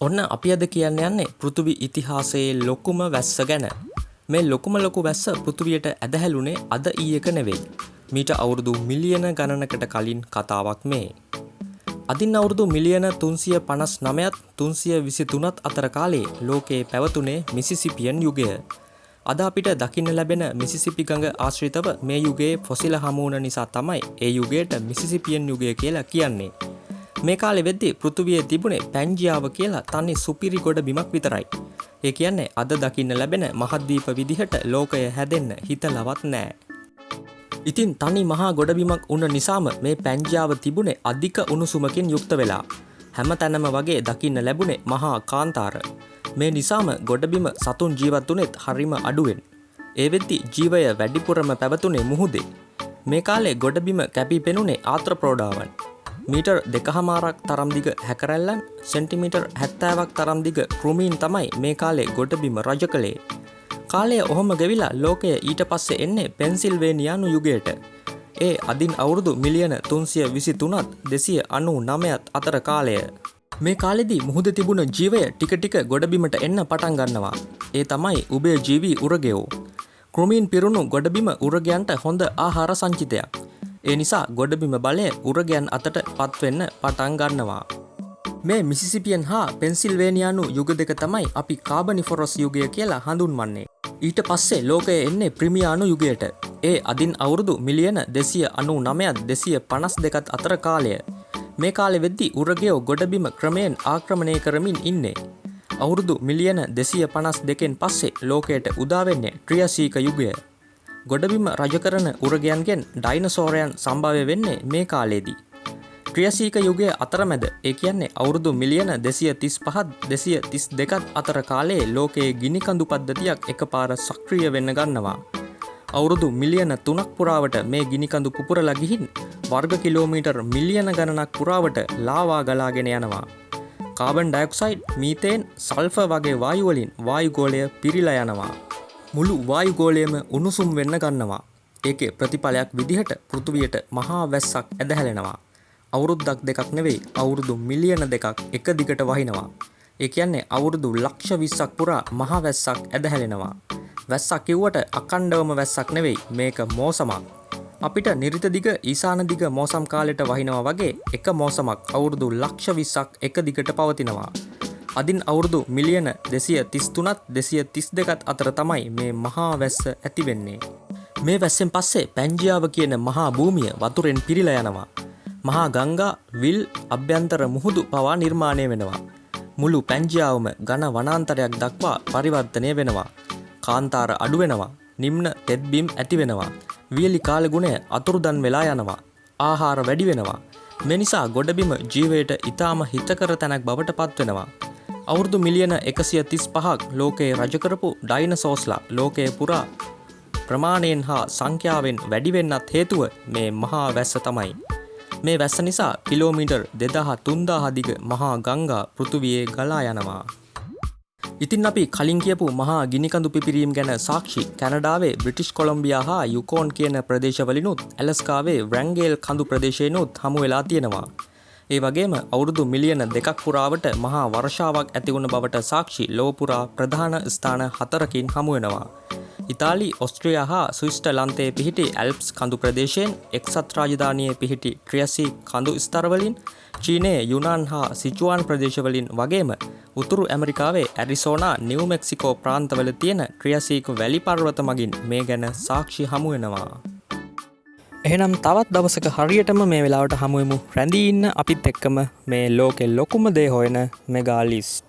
ඔන්න අපි අද කියන්න යන්නේ පෘථිවි ඉතිහාසයේ ලොකුම වැස්ස ගැන. මේ ලොකුම ලොකු වැස්ස පෘථිවියට ඇදහැළුනේ අද ඊයක නෙවෙයි. මීට අවුරුදු මිලියන ගණනකට කලින් කතාවක් මේ. අදින් අවුරුදු මිලියන 359ත් 323ත් අතර කාලේ ලෝකයේ පැවතුනේ මිසිසිපියන් යුගය. අද අපිට දකින්න ලැබෙන මිසිසිපි ගඟ ආශ්‍රිතව මේ යුගයේ ෆොසිල හමු වුණ නිසා තමයි ඒ යුගයට මිසිසිපියන් යුගය කියලා කියන්නේ. මේ කාලෙ වෙද්දි පෘථිවියේ තිබුණේ පැන්ජියාව කියලා තනි සුපිරි ගොඩ බිමක් විතරයි. ඒ කියන්නේ අද දකින්න ලැබෙන මහද්වීප විදිහට ලෝකය හැදෙන්න හිතලවත් නෑ. ඉතින් තනි මහා ගොඩබිමක් වුණ නිසාම මේ පැන්ජියාව තිබුණේ අධික උණුසුමකින් යුක්ත වෙලා. හැම තැනම වගේ දකින්න ලැබුණේ මහා කාන්තාර. මේ නිසාම ගොඩබිම සතුන් ජීවත් වුණෙත් හරිම අඩුවෙන්. ඒ වෙද්දි ජීවය වැඩිපුරම පැවතුනේ මුහුදේ. මේ කාලේ ගොඩබිම කැපී පෙනුනේ ආත්‍රපෝඩාවන්. මීටර් 2.5ක් තරම් දිග හැකරැල්ලන්, සෙන්ටිමීටර් 70ක් තරම් දිග කෘමීන් තමයි මේ කාලේ ගොඩබිම රජ කළේ. කාලය ඔහොම ගෙවිලා ලෝකය ඊට පස්සේ එන්නේ පෙන්සිල්වේනියානු යුගයට. ඒ අදින් අවුරුදු මිලියන 323ත් 299ත් අතර කාලය. මේ කාලෙදි මුහුද තිබුණ ජීවය ටික ටික ගොඩබිමට එන්න පටන් ගන්නවා. ඒ තමයි උභය ජීවී උරගයෝ. කෘමීන් පිරුණු ගොඩබිම උරගයන්ට හොඳ ආහාර සංචිතයක්. ඒ නිසා ගොඩබිම බලය උරගයන් අතට පත්වෙන්න පටන් ගන්නවා. මේ මිසිසිපියන් හා පෙන්සිල්වේනියානු යුග දෙක තමයි අපි කාබනිෆොරස් යුගය කියලා හඳුන්වන්නේ. ඊට පස්සේ ලෝකය එන්නේ ප්‍රිමියානු යුගයට. ඒ අදින් අවුරුදු මිලියන 299ත් 252ත් අතර කාලය. මේ කාලෙ වෙද්දි උරගයෝ ගොඩබිම ක්‍රමයෙන් ආක්‍රමණය කරමින් ඉන්නේ. අවුරුදු මිලියන 252න් පස්සේ ලෝකයට උදා වෙන්නේ ට්‍රියසීක යුගය. ගොඩබිම රජ කරන උරගයන්ගෙන් ඩයිනසෝරයන් සම්භව්‍ය වෙන්නේ මේ කාලේදී. ට්‍රියසීක යුගය අතරමැද, ඒ කියන්නේ අවුරුදු මිලියන 235ත් 232ත් අතර කාලයේ ලෝකයේ ගිනි කඳු පද්ධතියක් එකපාර සක්‍රිය වෙන්න ගන්නවා. අවුරුදු මිලියන 3ක් පුරාවට මේ ගිනි කඳු පුපුරලා ගිහින් වර්ග කිලෝමීටර් මිලියන ගණනක් පුරාවට ලාවා ගලාගෙන යනවා. කාබන් ඩයොක්සයිඩ්, මීතේන්, සල්ෆර් වගේ වායු වලින් වායුගෝලය පිරීලා යනවා. මුළු වායුගෝලයම උණුසුම් වෙන්න ගන්නවා. ඒකේ ප්‍රතිඵලයක් විදිහට පෘථුවියට මහා වැස්සක් ඇදහැලෙනවා. අවුරුද්දක් දෙකක් නෙවෙයි, අවුරුදු මිලියන 2ක් එක දිගට වහිනවා. ඒ කියන්නේ අවුරුදු ලක්ෂ 20ක් පුරා මහ වැස්සක් ඇදහැලෙනවා. වැස්සක් කිව්වට අඛණ්ඩවම වැස්සක් නෙවෙයි, මේක මෝසමක්. අපිට නිරිත දිග ඊසාන දිග මෝසම් කාලෙට වහිනවා වගේ එක මෝසමක් අවුරුදු ලක්ෂ 20ක් එක දිගට පවතිනවා. අදින් අවුරුදු මිලියන 233ත් 232ත් අතර තමයි මේ මහා වැස්ස ඇති වෙන්නේ. මේ වැස්සෙන් පස්සේ පැන්ජියාව කියන මහා භූමිය වතුරෙන් පිරීලා යනවා. මහා ගංගා, විල්, අභ්‍යන්තර මුහුදු පවා නිර්මාණය වෙනවා. මුළු පැන්ජියාවම ඝන වනාන්තරයක් දක්වා පරිවර්තනය වෙනවා. කාන්තාර අඩු වෙනවා. නිම්න තෙත්බිම් ඇති වෙනවා. වියලි කාලගුණය අතුරුදන් වෙලා යනවා. ආහාර වැඩි වෙනවා. මේ නිසා ගොඩබිම ජීවයට ඉතාම හිතකර තැනක් බවට පත් වෙනවා. අවුරුදු මිලියන 135ක් ලෝකයේ රජ කරපු ඩයිනසෝස්ලා ලෝකය පුරා ප්‍රමාණයෙන් හා සංඛ්‍යාවෙන් වැඩි වෙන්නත් හේතුව මේ මහා වැස්ස තමයි. මේ වැස්ස නිසා කිලෝමීටර් 2000 3000 දිග මහා ගංගා පෘථුවියේ ගලා යනවා. ඉතින් අපි කලින් කියපු මහා ගිනිකඳු පිපිරීම් ගැන සාක්ෂි කැනඩාවේ බ්‍රිටිෂ් කොලොම්බියා හා යුකෝන් කියන ප්‍රදේශවලිනුත් ඇලස්කාවේ රැංගේල් කඳු ප්‍රදේශයෙනුත් හමු වෙලා තියෙනවා. ඒ වගේම අවුරුදු මිලියන 2ක් පුරාවට මහා වර්ෂාවක් ඇති වුණ බවට සාක්ෂි ලොව පුරා ප්‍රධාන ස්ථාන 4කින් හමු වෙනවා. ඉතාලි, ඔස්ට්‍රියා හා ස්විට්සර්ලන්තයේ පිහිටි ඇල්ප්ස් කඳු ප්‍රදේශයෙන්, එක්සත් රාජධානියේ පිහිටි ට්‍රියසි කඳු ස්තරවලින්, චීනයේ යුනාන් හා සිචුවාන් ප්‍රදේශවලින් වගේම උතුරු ඇමරිකාවේ ඇරිසෝනා, නිව් මෙක්සිකෝ ප්‍රාන්තවල තියෙන ට්‍රියසීක වැලි පර්වත මගින් මේ ගැන සාක්ෂි හමු වෙනවා. එහෙනම් තවත් දවසක හරියටම මේ වෙලාවට හමුවෙමු. රැඳී ඉන්න අපිත් එක්කම මේ ලෝකෙ ලොකුම දේ හොයන මෙගාලිස්ට්.